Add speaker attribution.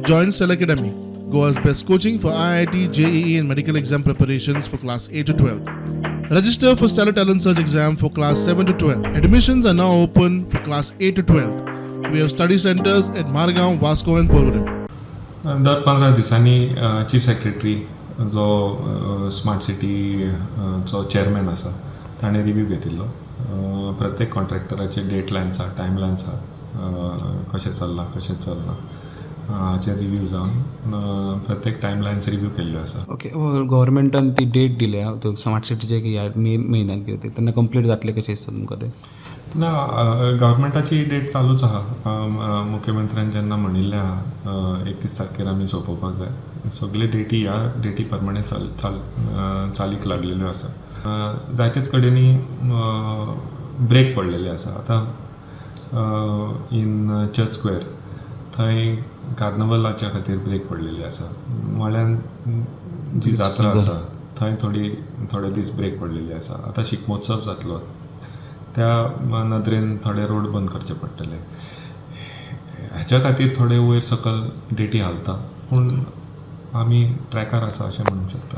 Speaker 1: Join Stellar Academy, Goa's best coaching for IIT, JEE, and medical exam preparations for class 8 to 12. Register for Stellar Talent Search exam for class 7 to 12. Admissions are now open for class 8 to 12. We have study centers at Margaon, Vasco, and Porvorim.
Speaker 2: दर 15 दिसांनी chief secretary जो smart city चो chairman आसा, ताणें review घेतिल्लो. प्रत्येक कॉन्ट्रॅक्टराचे date lines आहा, time lines आहा, कशें चल्लां, कशें चलना हाचेर रिव्यू जावन प्रत्येक टायम लायन्स रिव्यू केल्ल्यो आसा.
Speaker 3: ओके, गव्हर्मेंटान ती डेट दिल्या स्मार्ट सिटीचे की ह्या मे म्हयन्यान कितें तें, तेन्ना कंप्लीट जातलें कशें दिसता तुमकां तें?
Speaker 2: ना, गव्हर्मेंटाची डेट चालूच आहा. मुख्यमंत्र्यान जेन्ना म्हणिल्लें आहा, 31 तारखेर आमी सोंपोवपाक जाय, सगळे डेटी ह्या डेटी प्रमाणे चाल चाल चालीक लागलेल्यो आसा. जायतेच कडेनी ब्रेक पडलेले आसा. आतां इन चर्च स्क्वेर थंय कार्नवलाच्या खातीर ब्रेक पडलेली आसा. मळ्यान जी जात्रा आसा, थंय थोडी थोडे दीस ब्रेक पडलेली आसा. आतां शिगमोत्सव जातलो, त्या नदरेन थोडे रोड बंद करचे पडटले. ह्याच्या खातीर थोडे वयर सकल डेटी हालता, पूण आमी ट्रॅकार आसा अशें म्हणूंक शकता.